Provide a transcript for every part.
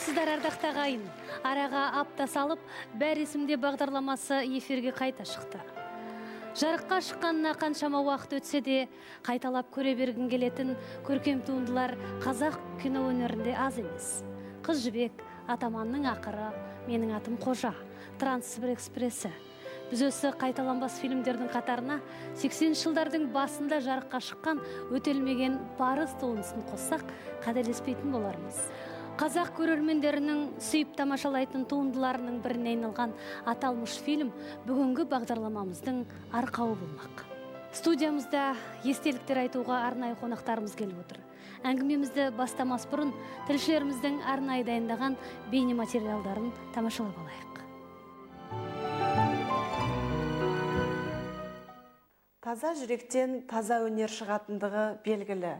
Армысыздар, ардақты ағайын. Араға апта салып, бәрі есімде бағдарламасы эфирге қайта шықты. Жарыққа шыққанына қаншама уақыт өтсе де, қайталап көре бергің келетін көркем туындылар қазақ кино өнерінде аз емес. Қыз Жібек, Атаманның ақыры, Менің атым Қожа, Транссібір экспресі. Біз осы қайталанбас фильмдердің қатарына 80 жылдардың басында жарыққа шыққан өтелмеген парыз туындысын қоссақ, қателеспейтін болармыз. Қазақ көрермендерінің сүйіп тамашалайтын туындыларының біріне айналған аталмыш фильм бүгінгі бағдарламамыздың арқауы болмақ. Студиямызда естеліктер айтуға арнайы қонақтарымыз келіп отыр. Әңгімемізді бастамас бұрын тілшілеріміздің арнайы дайындаған бейнематериалдарын тамашалап алайық. Таза жүректен таза өнер шығатындығы белгілі.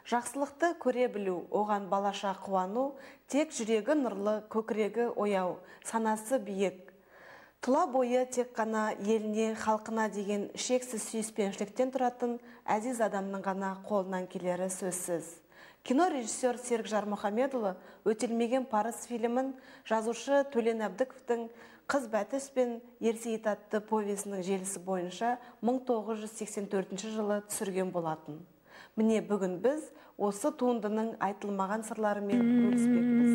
Жақсылықты көре білу, оған балаша қуану, тек жүрегі нұрлы, көкірегі ояу, санасы биік. Тұла бойы тек қана еліне, халқына деген шексіз сүйіспеншіліктен тұратын әзиз адамның ғана қолынан келері сөзсіз. Кино режиссер Серік Жармұхамедұлы өтелмеген парыз фильмін жазушы Төлен Әбдіковтің Қыз Бәтіш пен Ерсейіт атты повесінің желісі бойынша 1984 жылы түсірген болатын. Міне бүгін біз осы туындының айтылмаған сырларымен бөліспекпіз.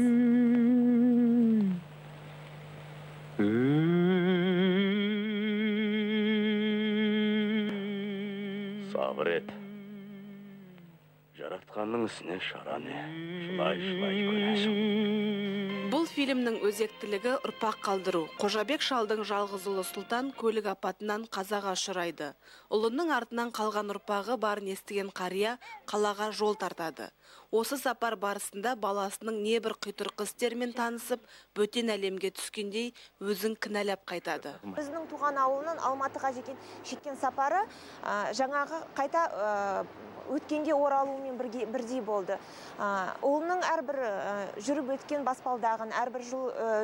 Сабыр ет. Жаратқанның ісіне шара не? Жылай-жылай көнесің. Бұл фильмнің өзектілігі ұрпақ қалдыру. Қожабек шалдың жалғыз ұлы Сұлтан көлік апатынан қазаға ұшырайды. Ұлының артынан қалған ұрпағы барын естіген қария қалаға жол тартады. Осы сапар барысында баласының небір құйтырқы істермен танысып, бөтен әлемге түскендей өзін кінәлап қайтады. Өзінің туған ауылынан Алматыға шеккен сапары жаңағы қайта өткенге оралуымен бірдей болды. Ұлының әрбір жүріп өткен баспалдағын, әрбір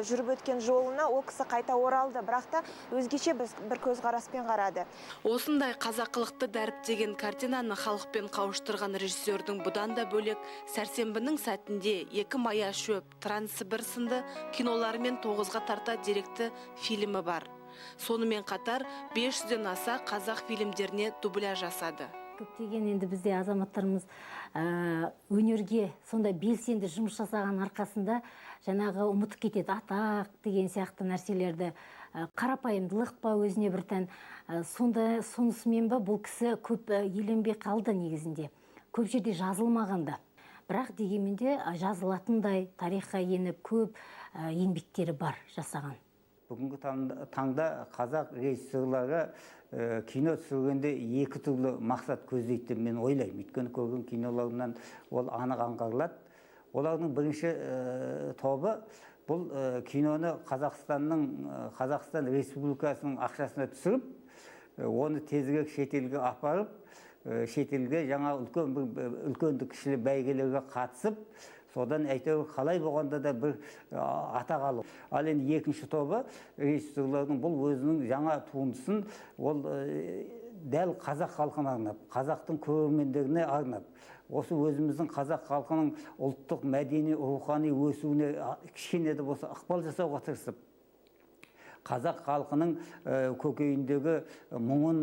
жүріп өткен жолына ол кісі қайта оралды, бірақ та өзгеше бір көзқараспен қарады. Осындай қазақылықты дәріптеген картинаны халықпен қауыштырған режиссердің бұдан да бөлек Сәрсенбінің сәтінде Екі мая шөп, Транссібір сынды киноларымен 9-ға тарта деректі фильмі бар. Сонымен қатар 500-ден аса қазақ фильмдеріне дубляж жасады. Көптеген енді бізде азаматтарымыз өнерге сондай белсенді жұмыс жасаған арқасында жаңағы ұмытып кетеді атақ деген сияқты нәрселерді, қарапайымдылық па өзіне бір тән, сонда сонысымен ба бұл кісі көп еленбей қалды негізінде. Көп жерде жазылмаған да. Бірақ дегенмен де жазылатындай тарихқа еніп көп еңбектері бар жасаған. Бүгінгі таңда қазақ режиссерлары кино түсіргенде екі түрлі мақсат көздейді деп мен ойлаймын. Өйткені көрген киноларынан ол анық аңғарылады. Олардың бірінші тобы бұл киноны Қазақстан Республикасының ақшасына түсіріп, оны тезірек шетелге апарып, шетелге жаңа үлкенді кішілі бәйгелерге қатысып, содан әйтеуір қалай болғанда да бір атақ алу. Ал енді екінші тобы режиссерлердің бұл өзінің жаңа туындысын ол дәл қазақ халқына арнап, қазақтың көрермендеріне арнап, осы өзіміздің қазақ халқының ұлттық, мәдени, рухани өсуіне кішкене де болса ықпал жасауға тырысып, қазақ халқының көкейіндегі мұңын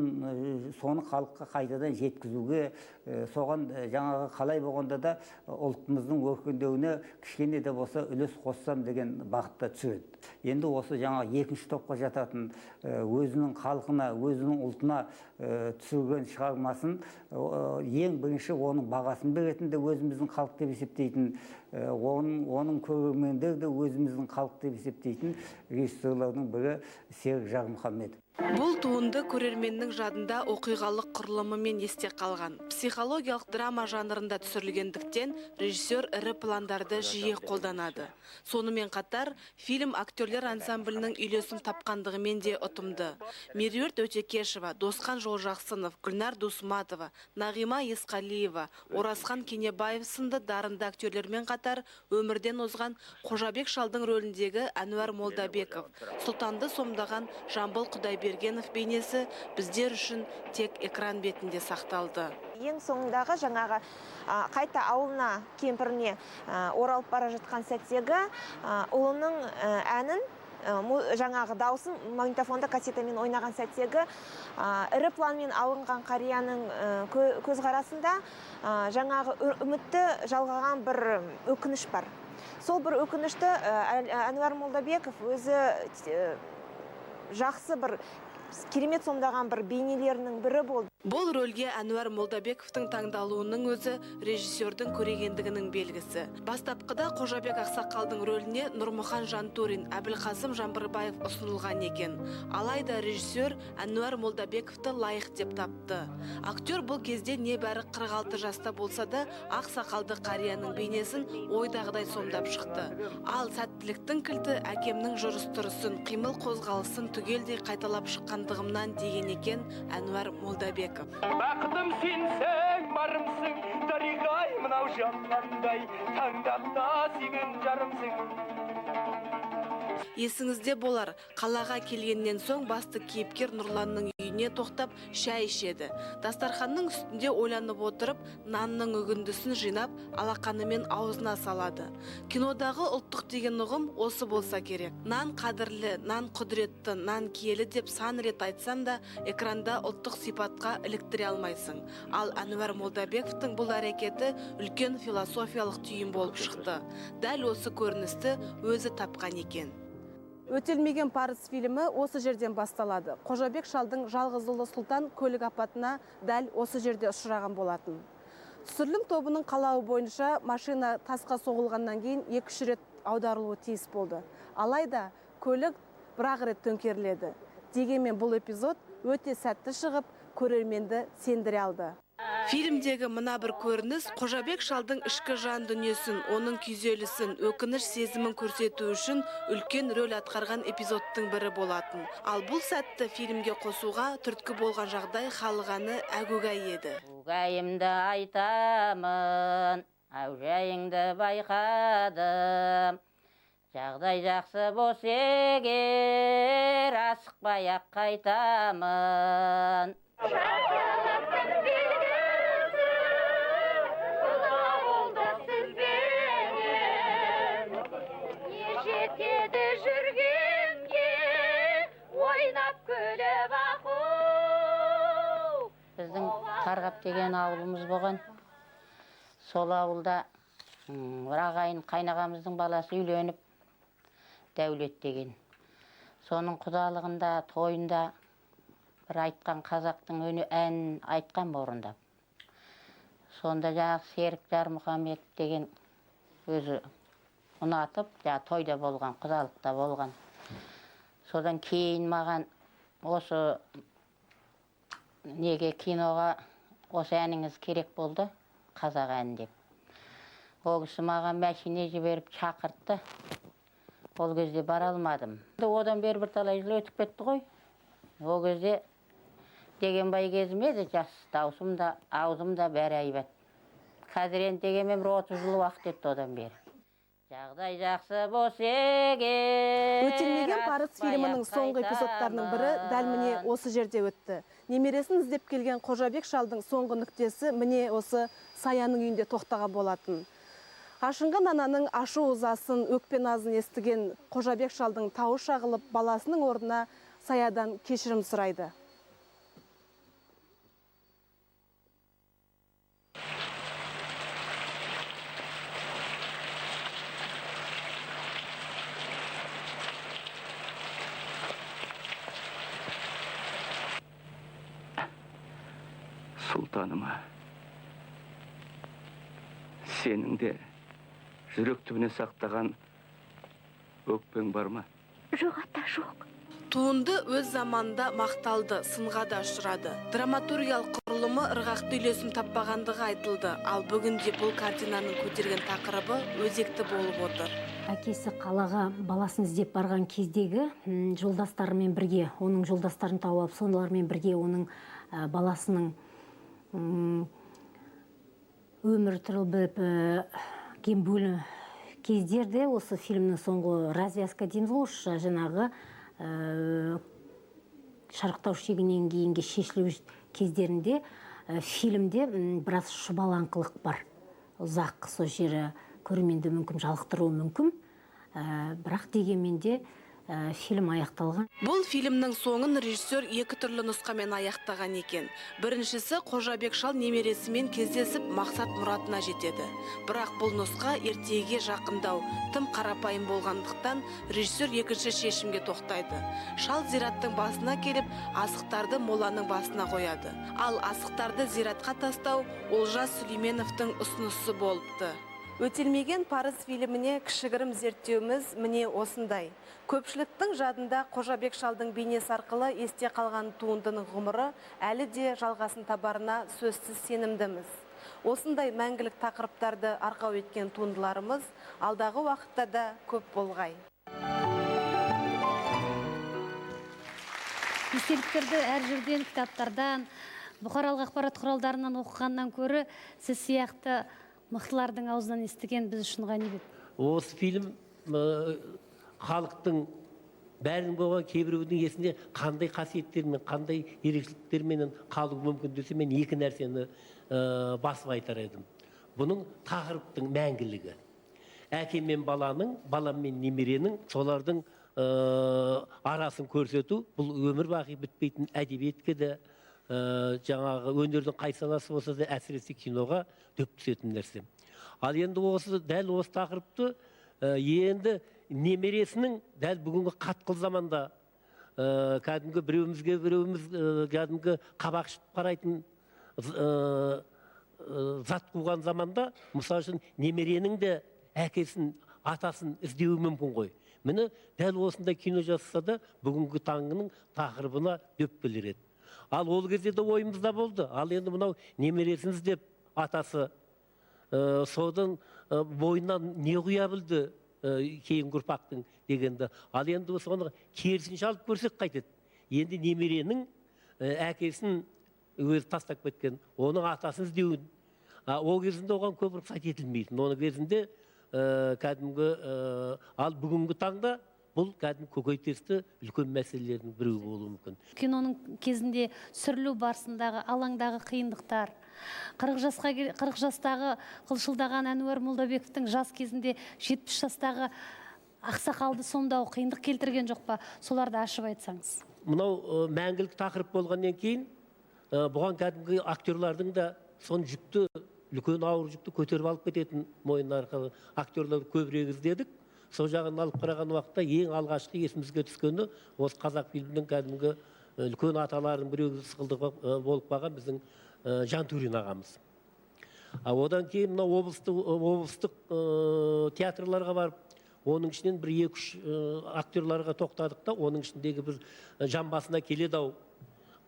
соны халыққа қайтадан жеткізуге, соған жаңағы қалай болғанда да ұлтымыздың өркендеуіне кішкене де болса үлес қоссам деген бағытта түсіреді. Енді осы жаңа екінші топқа жататын өзінің халқына, өзінің ұлтына түсірген шығармасын ең бірінші оның бағасын беретін де өзіміздің халық деп есептейтін, оның көрермендері де өзіміздің халық деп есептейтін режиссерлердің бірі Серік Жармұхамедов. Бұл туынды көрерменнің жадында оқиғалық құрылымымен есте қалған. Психологиялық драма жанрында түсірілгендіктен режиссер ірі пландарды жиі қолданады. Сонымен қатар фильм актерлер ансамблінің үйлесім тапқандығымен де ұтымды. Меруерт Өтекешева, Досқан Жолжақсынов, Гүлнар Дусматова, Нағима Есқалиева, Оразхан Кенебаев сынды дарынды актерлермен қатар өмірден озған Қожабек шалдың рөліндегі Әнуар Молдабеков, Сұлтанды сомдаған Жамбыл Құдайбек Құдайбергенов бейнесі біздер үшін тек экран бетінде сақталды. Ең соңындағы жаңағы қайта ауылына, кемпіріне оралып бара жатқан сәттегі ұлының әнін, жаңағы дауысын магнитофонда кассетамен ойнаған сәттегі ірі планмен алынған қарияның көзқарасында жаңағы үмітті жалғаған бір өкініш бар. Сол бір өкінішті Әнуар Молдабеков өзі жақсы бір керемет сомдаған бір бейнелерінің бірі болды. Бұл рөлге Әнуар Молдабековтың таңдалуының өзі режиссердің көрегендігінің белгісі. Бастапқыда Қожабек ақсақалдың рөліне Нұрмұхан Жантөрин, Әбілқасым Жаңбырбаев ұсынылған екен. Алайда режиссер Әнуар Молдабековты лайық деп тапты. Актер бұл кезде небәрі 46 жаста болса да, ақсақалды қарияның бейнесін ойдағыдай сомдап шықты. Ал сәттіліктің кілті әкемнің жүріс-тұрысын, қимыл қозғалысын түгелдей қайталап шыққандығымнан деген екен Әнуар Молдабеков. Бақытым сенсің, барымсың, дариғай мынау жанғандай, таңдап та сүйген жарымсың. Есіңізде болар, қалаға келгеннен соң басты кейіпкер Нұрланның үйіне тоқтап шай ішеді. Дастарханның үстінде ойланып отырып, нанның үгіндісін жинап, алақанымен аузына салады. Кинодағы ұлттық деген ұғым осы болса керек. Нан қадірлі, нан құдіретті, нан киелі деп сан рет айтсаң да, экранда ұлттық сипатқа іліктіре алмайсың. Ал Әнуар Молдабековтың бұл әрекеті үлкен философиялық түйін болып шықты. Дәл осы көріністі өзі тапқан екен. Өтелмеген парыз фильмі осы жерден басталады. Қожабек шалдың жалғыз ұлы Сұлтан көлік апатына дәл осы жерде ұшыраған болатын. Түсірілім тобының қалауы бойынша машина тасқа соғылғаннан кейін 2-3 рет аударылуы тиіс болды. Алайда көлік бір-ақ рет төңкеріледі. Дегенмен бұл эпизод өте сәтті шығып, көрерменді сендіре алды. Фильмдегі мына бір көрініс Қожабек шалдың ішкі жан дүниесін, оның күйзелісін, өкініш сезімін көрсету үшін үлкен рөл атқарған эпизодтың бірі болатын. Ал бұл сәтті фильмге қосуға түрткі болған жағдай халық әні Әгугай еді. Әгугайымды айтамын, әужайыңды байқадым. Жағдай жақсы болса егер, асықпай-ақ қайтамын. Біздің Қарғап деген ауылымыз болған. Сол ауылда бір ағайын қайнағамыздың баласы үйленіп, Дәулет деген. Соның құдалығында, тойында бір айтқан қазақтың өне әнін айтқан орындап. Сонда жаңағы Серік Жармұхамед деген өзі ұнатып, жаңағы тойда болған, құдалықта болған. Содан кейін маған осы неге киноға осы әніңіз керек болды, қазақ әні деп. Ол кісі маған мәшине жіберіп шақыртты. Ол кезде бара алмадым. Одан бері бірталай жыл өтіп кетті ғой. Ол кезде Дегенбай кезім еді, жас даусым да, аузым да бәрі әйбат. Қазір енді дегенмен бір 30 жыл уақыт өтті одан бері. Жағдай жақсы болса егер. Өтелмеген парыз фильмінің соңғы эпизодтарының бірі дәл міне осы жерде өтті. Немересін іздеп келген Қожабек шалдың соңғы нүктесі міне осы Саяның үйінде тоқтаған болатын. Ашынған ананың ашу ызасын, өкпе назын естіген Қожабек шалдың тауы шағылып, баласының орнына Саядан кешірім сұрайды. Сұлтаныма, сенің де жүрек түбіне сақтаған өкпең бар ма? Жоқ, ата, жоқ. Туынды өз заманында мақталды, сынға да ұшырады. Драматургиялық құрылымы ырғақты үйлесім таппағандығы айтылды. Ал бүгінде бұл картинаның көтерген тақырыбы өзекті болып отыр. Әкесі қалаға баласын іздеп барған кездегі жолдастарымен бірге, оның жолдастарын тауып алып, солармен бірге оның баласының өмір туралы біліп бөлім кездерде осы фильмнің соңғы развязка дейміз ғой орысша, жаңағы Шарықтау шегінен кейінгі шешілу кездерінде фильмде біраз шұбалаңқылық бар. Ұзақ сол жері көрерменді мүмкін жалықтыруы мүмкін. Бірақ дегенмен де фильм аяқталған. Бұл фильмнің соңын режиссер екі түрлі нұсқамен аяқтаған екен. Біріншісі Қожабек шал немересімен кездесіп мақсат мұратына жетеді. Бірақ бұл нұсқа ертегіге жақындау, тым қарапайым болғандықтан режиссер екінші шешімге тоқтайды. Шал зираттың басына келіп, асықтарды моланың басына қояды. Ал асықтарды зиратқа тастау Олжас Сүлейменовтің ұсынысы болыпты. Өтелмеген парыз фильміне кішігірім зерттеуіміз міне осындай. Көпшіліктің жадында Қожабек шалдың бейнесі арқылы есте қалған туындының ғұмыры әлі де жалғасын табарына сөзсіз сенімдіміз. Осындай мәңгілік тақырыптарды арқау еткен туындыларымыз алдағы уақытта да көп болғай. Естеліктерді әр жерден, кітаптардан, бұқаралық ақпарат құралдарынан оқығаннан көрі сіз сияқты мықтылардың аузынан естіген біз үшін ғанибет. Осы фильм халықтың бәрінің болған кейбіреудің есінде қандай қасиеттермен, қандай ерекшеліктерменен қалуы мүмкін десе, мен екі нәрсені басып айтар едім. Бұның тақырыптың мәңгілігі. Әке мен баланың, бала мен немеренің, солардың арасын көрсету, бұл өмір бақи бітпейтін әдебиетке де, жаңағы өнердің қай саласы болса да, әсіресе киноға дөп түсетін нәрсе. Ал енді осы дәл осы тақырыпты енді немересінің дәл бүгінгі қатқыл заманда кәдімгі біреуімізге біреуіміз кәдімгі қабақ шытып қарайтын зат қуған заманда, мысалы үшін, немеренің де әкесін, атасын іздеуі мүмкін ғой. Міне дәл осындай кино жасаса да бүгінгі таңның тақырыбына дөп келер еді. Ал ол кезде де ойымызда болды. Ал енді мынау немересін іздеп атасы содан бойынан не құя білді кейінгі ұрпақтың дегенді. Ал енді соны керісінше алып көрсек қайтеді. Енді немеренің әкесін өзі тастап кеткен, оның атасын іздеуін. Ол кезінде оған көп рұқсат етілмейтін. Оның кезінде кәдімгі, ал бүгінгі таңда бұл кәдімгі көкейтесті үлкен мәселелердің біреуі болуы мүмкін. Киноның кезінде түсірілу барысындағы алаңдағы қиындықтар, 40 жастағы қылшылдаған Әнуар Молдабековтің жас кезінде 70 жастағы ақсақалды сомдау қиындық келтірген жоқ па? Соларды ашып айтсаңыз. Мынау мәңгілік тақырып болғаннан кейін бұған кәдімгі актерлардың да соны жүкті, үлкен ауыр жүкті көтеріп алып кететін мойнына арқылы актерларды көбірек іздедік. Сол жағын алып қараған уақытта ең алғашқы есімізге түскені осы қазақ фильмінің кәдімгі үлкен аталарының біреуі сықылды болып қалған біздің Жантөрин ағамыз. Одан кейін мына облыстық театрларға барып, оның ішінен бір 2-3 актерларға тоқтадық та, оның ішіндегі бір жан басына келеді ау,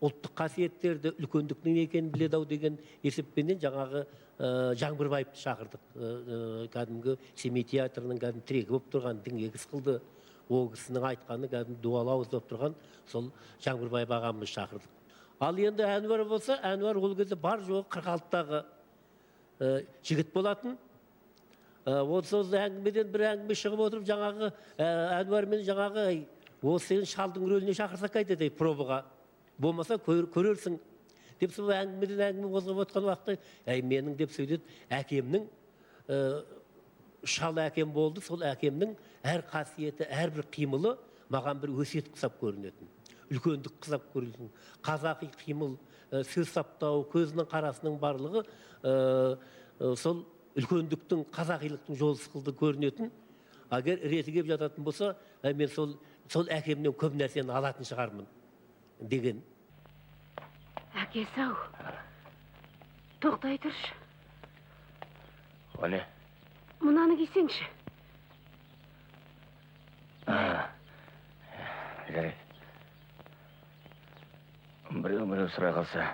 ұлттық қасиеттерді, үлкендіктің екенін біледі ау деген есеппенен жаңағы Жаңбырбаевты шақырдық. Кәдімгі Семей театрының кәдімгі тірегі болып тұрған, діңгегі сықылды, ол кісінің айтқаны кәдімгі дуалы ауыз болып тұрған сол Жаңбырбаев ағамызды шақырдық. Ал енді Әнуар болса, Әнуар ол кезде бар жоғы 46-тағы жігіт болатын. Ол сол әңгімеден бір әңгіме шығып отырып, жаңағы Әнуармен жаңағы ол сені шалдың рөліне шақырсақ қайтеді пробаға, болмаса көрерсің деп сол әңгімеден әңгіме қозғап отқан уақытта, әй менің деп сөйледі, әкемнің шал әкем болды, сол әкемнің әр қасиеті, әрбір қимылы маған бір өсиет құсап көрінетін, үлкендік құсап көрінетін, қазақи қимыл, сөз саптау, көзінің қарасының барлығы сол үлкендіктің, қазақилықтың жолы сықылды көрінетін. Егер реті келіп жататын болса, мен сол әкемнен көп нәрсені алатын шығармын деген. Әкесі ау, тоқтай тұршы. О не? Мынаны кисеңші. Жарайды. Біреу сұрай қалса,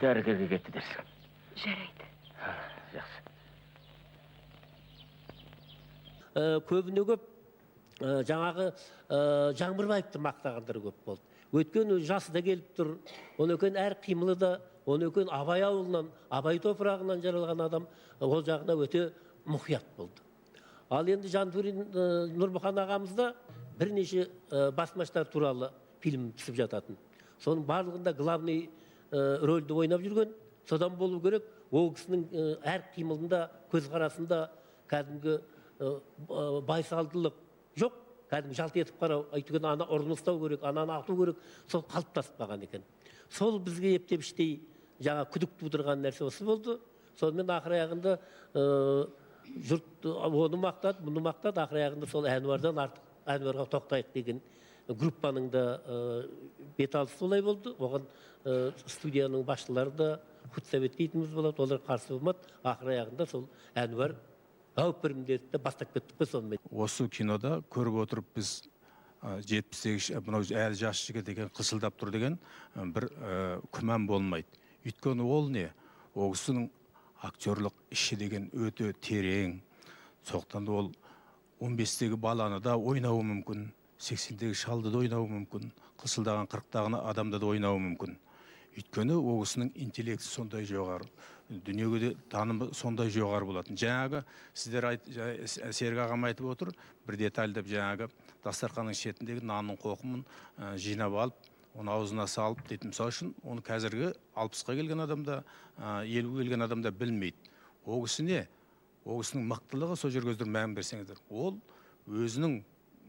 дәрігерге кетті дерсің. Жарайды. Жақсы. Көбіне көп жаңағы Жаңбырбаевты мақтағандар көп болды. Өйткені жасы да келіп тұр, оны өкен әр қимылы да, оны өкен Абай ауылынан, Абай топырағынан жаралған адам, ол жағына өте мұқият болды. Ал енді Жантөрин Нұрмұхан ағамыз да бірнеше басмаштар туралы фильм түсіп жататын. Соның барлығында главный рөлді ойнап жүрген. Содан болу керек, ол кісінің әр қимылында, көзқарасында кәдімгі байсалдылық жоқ, кәдімгі жалт етіп қарау, өйткені ана ұрыны ұстау керек, ананы ату керек, сол қалыптаспаған екен. Сол бізге ептеп іштей жаңа күдік тудырған нәрсе осы болды. Сонымен ақыр аяғында жұрт оны мақтады, мұны мақтады, ақыр аяғында сол Әнуардан артық Әнуарға тоқтайық деген группаның да бет алысы солай болды. Оған студияның басшылары да худсовет дейтініміз болады, олар қарсы болмады. Ақыр аяғында сол Әнуар әуіп бірімдерді де бастап кеттік қой сонымен. Осы кинода көріп отырып біз 78, мынау әлі жас жігіт екен, қысылдап тұр деген бір күмән болмайды. Өйткені ол не? Ол кісінің актерлық іші деген өте терең. Сондықтан да ол 15-тегі баланы да ойнауы мүмкін, 80-тегі шалды да ойнауы мүмкін, қысылдаған 40-тағыны адамды да ойнауы мүмкін. Өйткені ол кісінің интеллектісі сондай жоғары, дүниеге де танымы сондай жоғары болатын. Жаңағы сіздер Серік ағам айтып отыр, бір деталь деп жаңағы дастарханның шетіндегі нанның қоқымын жинап алып, оны аузына салып дейтін. Мысал үшін, оны қазіргі 60-қа келген адамда, 50-ге келген адамда білмейді. Ол кісі не? Ол кісінің мықтылығы сол жерге өздері мән берсеңіздер. Ол өзінің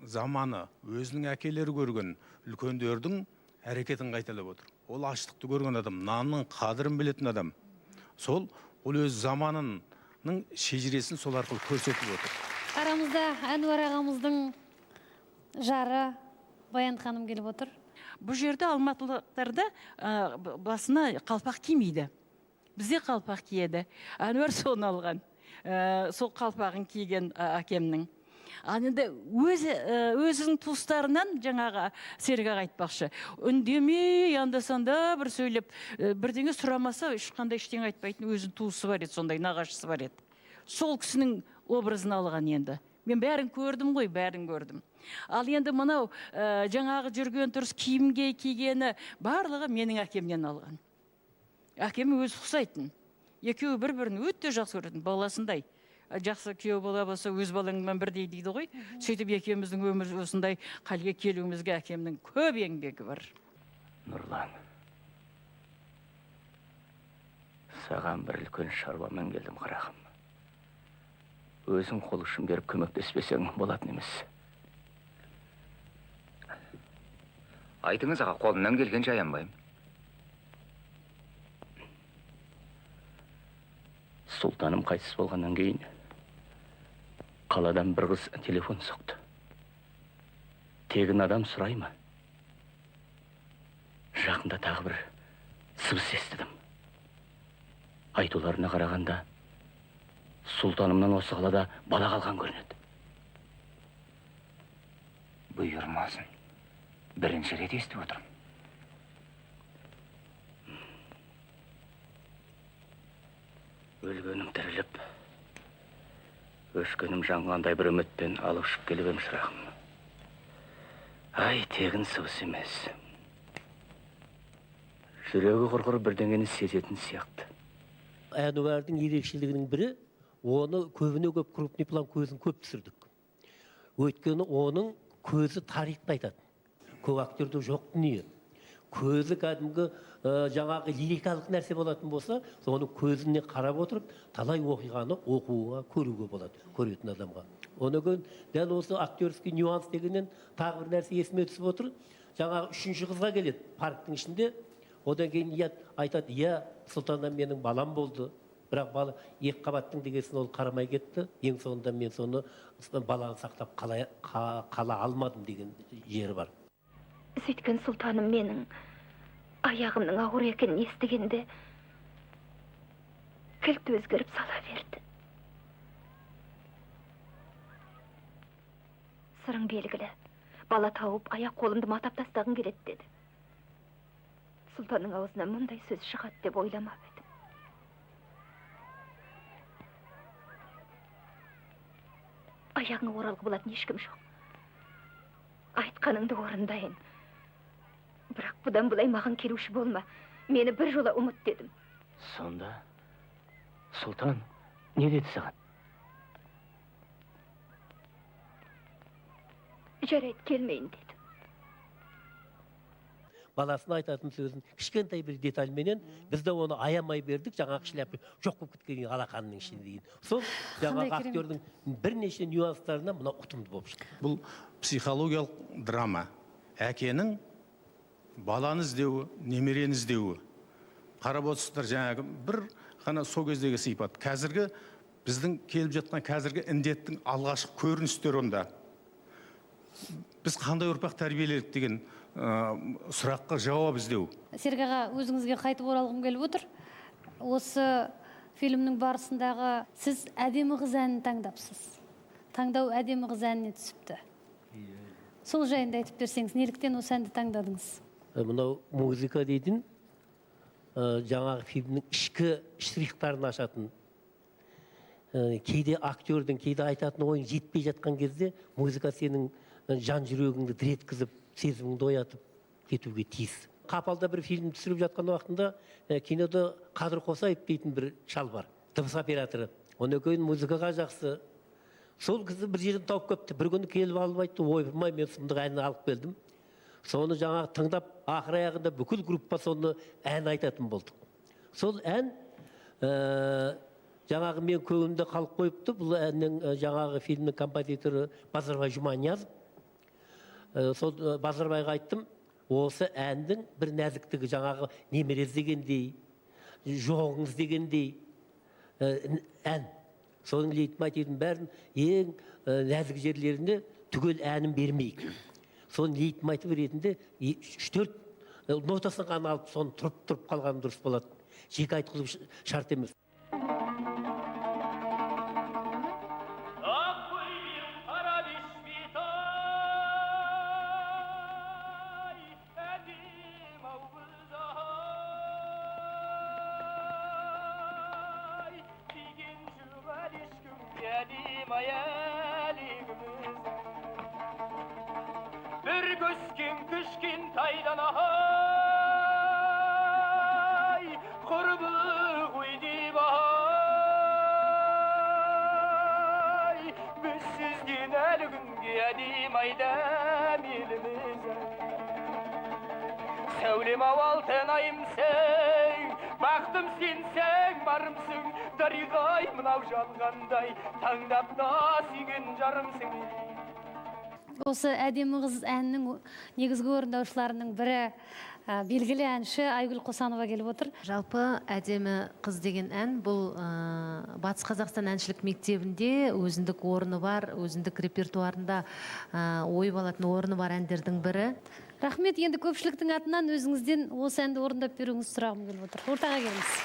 заманы, өзінің әкелері көрген үлкендердің әрекетін қайталап отыр. Ол аштықты көрген адам, нанның қадірін білетін адам. Сол, ол өз заманының шежіресін сол арқылы көрсетіп отыр. Арамызда Әнуар ағамыздың жары Баян ханым келіп отыр. Бұл жерде алматылықтарда басына қалпақ кимейді. Бізде қалпақ киеді. Әнуар соны алған. Сол қалпағын киген әкемнің. Ал енді өзінің туыстарынан жаңағы Серік аға айтпақшы, үндемей анда-санда бір сөйлеп, бірдеңе сұрамаса ешқандай ештеңе айтпайтын өзінің туысы бар еді, сондай нағашысы бар еді. Сол кісінің образын алған енді. Мен бәрін көрдім ғой, бәрін көрдім. Ал енді мынау жаңағы жүрген тұрыс, киімге кигені барлығы менің әкемнен алған. Әкем өзі ұқсайтын. Екеуі бір-бірін өте жақсы көретін, баласындай. Жақсы күйеу бола болса, өз балаңмен бірдей дейді ғой. Сөйтіп екеуміздің өмір осындай халге келуімізге әкемнің көп еңбегі бар. Нұрлан, саған бір үлкен шаруамен келдім, қарағым. Өзің қол ұшын беріп көмектеспесең болатын емес. Айтыңыз аға, қолымнан келгенше аянбаймын. Сұлтаным қайтыс болғаннан кейін қаладан бір қыз телефон соқты. Тегін адам сұрай ма? Жақында тағы бір сыбыс естідім. Айтуларына қарағанда сұлтанымнан осы қалада бала қалған көрінеді. Бұйырмасын. Бірінші рет естіп отырмын. Өлгенім тіріліп, өшкенім жанғандай бір үмітпен алып ұшып келіп ем, шырағым. Ай, тегін сыбыс емес. Жүрегі құрғыр бірдеңені сезетін сияқты. Әнуардың ерекшелігінің бірі, оны көбіне көп крупный план көзін көп түсірдік. Өйткені оның көзі тарихты айтады. Көп актерде жоқ дүние. Көзі кәдімгі жаңағы лирикалық нәрсе болатын болса, соның көзіне қарап отырып, талай оқиғаны оқуға, көруге болады, көретін адамға. Оны кейін дәл осы актерский нюанс дегеннен тағы бір нәрсе есіме түсіп отыр. Жаңағы үшінші қызға келеді парктің ішінде. Одан кейін айтады, иә, Сұлтаннан менің балам болды. Бірақ бала екі қабаттың дегесін ол қарамай кетті. Ең соңында мен соны баланы сақтап қала алмадым деген жері бар. Сөйткен сұлтаным менің аяғымның ауыр екенін естігенде кілт өзгеріп сала берді. Сырың белгілі, бала тауып аяқ қолымды матап тастағың келеді деді. Сұлтанның аузынан мұндай сөз шығады деп ойламап едім. Аяғыңа оралғы болатын ешкім жоқ. Айтқаныңды орындайын. Бірақ бұдан былай маған келуші болма. Мені бір жола ұмыт дедім. Сонда сұлтан не деді саған? Жарайды, келмейін деді. баласына айтатын сөзін кішкентай бір детальменен біз де оны аямай бердік, жаңағы шляпа жоқ болып кеткен алақанның ішінде деген. Сол жаңағы актердің бірнеше нюанстарына мына ұтымды болып шықты. Бұл психологиялық драма. Әкенің баланы іздеуі, немерені іздеуі. Қарап отырсыздар, жаңағы бір ғана сол кездегі сипат. Қазіргі біздің келіп жатқан қазіргі індеттің алғашқы көріністері онда. Біз қандай ұрпақ тәрбиеледік деген сұраққа жауап іздеу. Серік аға, өзіңізге қайтып оралғым келіп отыр. Осы фильмнің барысындағы сіз әдемі қыз әнін таңдапсыз. Таңдау әдемі қыз әніне түсіпті. Сол жайында айтып берсеңіз, неліктен осы әнді таңдадыңыз? Мынау музыка дейтін жаңағы фильмнің ішкі штрихтарын ашатын. Кейде актердің, кейде айтатын ойын жетпей жатқан кезде музыка сенің жан жүрегіңді дір еткізіп, сезіміңді оятып кетуге тиіс. Қапалда бір фильм түсіріп жатқан уақытында кинода Қадыр Қосаев дейтін бір шал бар, дыбыс операторы. Оны екеуін музыкаға жақсы. Сол кісі бір жерден тауып келіпті. Бір күні келіп алып айтты, ойпырмай, мен сұмдық әнін алып келдім. Соны жаңағы тыңдап, ақыр аяғында бүкіл группа соны ән айтатын болдық. Сол ән жаңағы мен көңілімде қалып қойыпты. Бұл әннің жаңағы фильмнің композиторы Базарбай Жұманиязов. Сол Базарбайға айттым, осы әндің бір нәзіктігі жаңағы немере іздегендей, жоғың іздегендей ән. Соның лейтмотивін бәрін ең нәзік жерлерінде түгел әнін бермейік. Соның лейтмотив ретінде 3-4 нотасын ғана алып, соны тұрып-тұрып қалған дұрыс болады. Жеке айтқызу шарт емес. Осы әдемі қыз әнінің негізгі орындаушыларының бірі белгілі әнші Айгүл Қосанова келіп отыр. Жалпы әдемі қыз деген ән бұл Батыс Қазақстан әншілік мектебінде өзіндік орны бар, өзіндік репертуарында ойып алатын орны бар әндердің бірі. Рахмет, енді көпшіліктің атынан өзіңізден осы әнді орындап беруіңізді сұрағым келіп отыр. Ортаға келіңіз.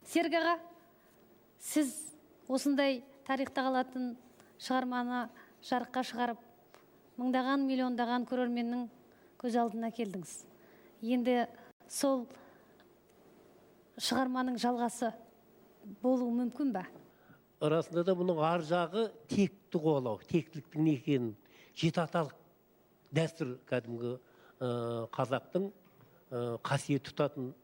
Серік аға, сіз осындай тарихта қалатын шығарманы жарыққа шығарып, мыңдаған, миллиондаған көрерменнің көз алдына келдіңіз. Енді сол шығарманың жалғасы болуы мүмкін бе? Расында да бұның ар жағы текті қуалау, тектіліктің не екенін, жеті аталық дәстүр кәдімгі қазақтың қасиет тұтатын,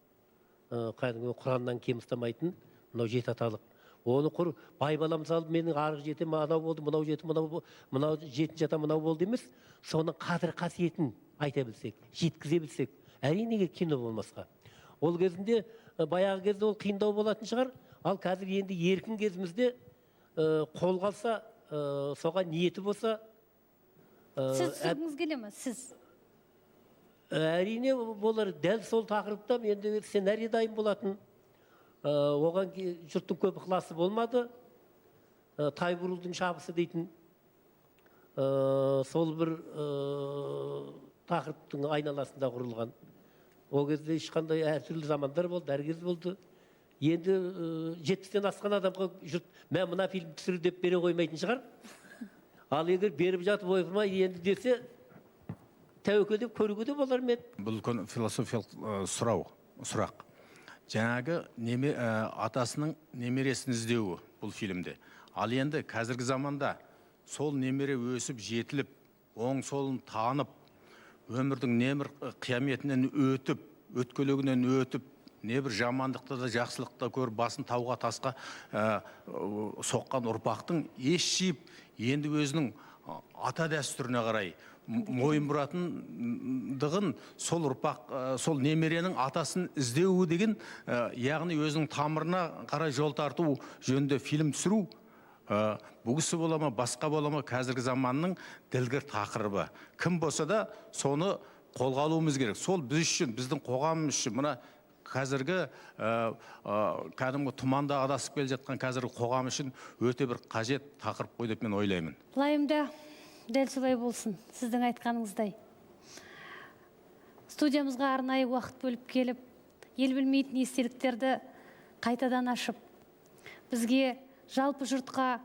кәдімгі Құраннан кем ұстамайтын мынау жеті аталық. Оны құр бай бала мысалы менің арғы жетім анау болды, мынау жетім мынау, мынау жетінші ата мынау болды емес, соның қадір қасиетін айта білсек, жеткізе білсек, әрине кино болмасқа. Ол кезінде баяғы кезде ол қиындау болатын шығар, ал қазір енді еркін кезімізде қолға алса, соған ниеті болса. Сіз түсіргіңіз келе ме? Сіз? Әрине болар, дәл сол тақырыпта енді сценарий дайын болатын. Оған жұрттың көп ықыласы болмады. Тайбурылдың шабысы дейтін сол бір тақырыптың айналасында құрылған. Ол кезде ешқандай әртүрлі замандар болды, әр кез болды. Енді 70-тен асқан адамға жұрт мә мына фильм түсір деп бере қоймайтын шығар. Ал егер беріп жатып ойпырмай енді десе, тәуекел деп көруге де болар ма еді? Бұл үлкен философиялық сұрақ. Жаңағы атасының немересін іздеуі бұл фильмде. Ал енді қазіргі заманда сол немере өсіп жетіліп, оң солын танып, өмірдің небір қияметінен өтіп, өткелегінен өтіп, небір жамандықты да жақсылықты көріп, басын тауға тасқа соққан ұрпақтың ес жиып, енді өзінің ата дәстүріне қарай мойын бұратындығын сол ұрпақ, сол немеренің атасын іздеуі деген, яғни өзінің тамырына қарай жол тарту жөнінде фильм түсіру, бұл кісі бола ма, басқа бола ма, қазіргі заманның ділгір тақырыбы. Кім болса да соны қолға алуымыз керек. Сол біз үшін, біздің қоғамымыз үшін, мына қазіргі кәдімгі тұманда адасып келе жатқан қазіргі қоғам үшін өте бір қажет тақырып қой деп мен ойлаймын. Лайымда дәл солай болсын, сіздің айтқаныңыздай. Студиямызға арнайы уақыт бөліп келіп, ел білмейтін естеліктерді қайтадан ашып, бізге, жалпы жұртқа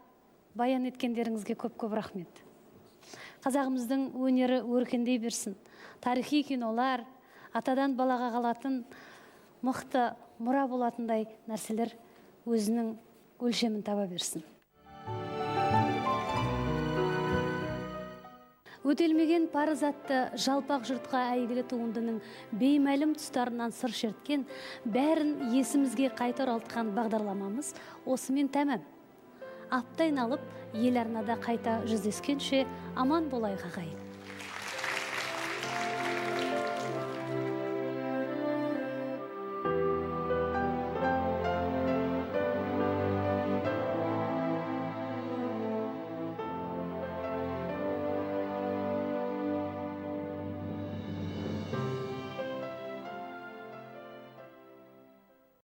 баян еткендеріңізге көп-көп рахмет. Қазағымыздың өнері өркендей берсін. Тарихи кинолар, атадан балаға қалатын мықты мұра болатындай нәрселер өзінің өлшемін таба берсін. Өтелмеген парыз атты жалпақ жұртқа әйгілі туындының беймәлім тұстарынан сыр шерткен, бәрін есімізге қайта оралтқан бағдарламамыз осымен тәмам. Апта айналып, ел арнада қайта жүздескенше аман болайық ағайын.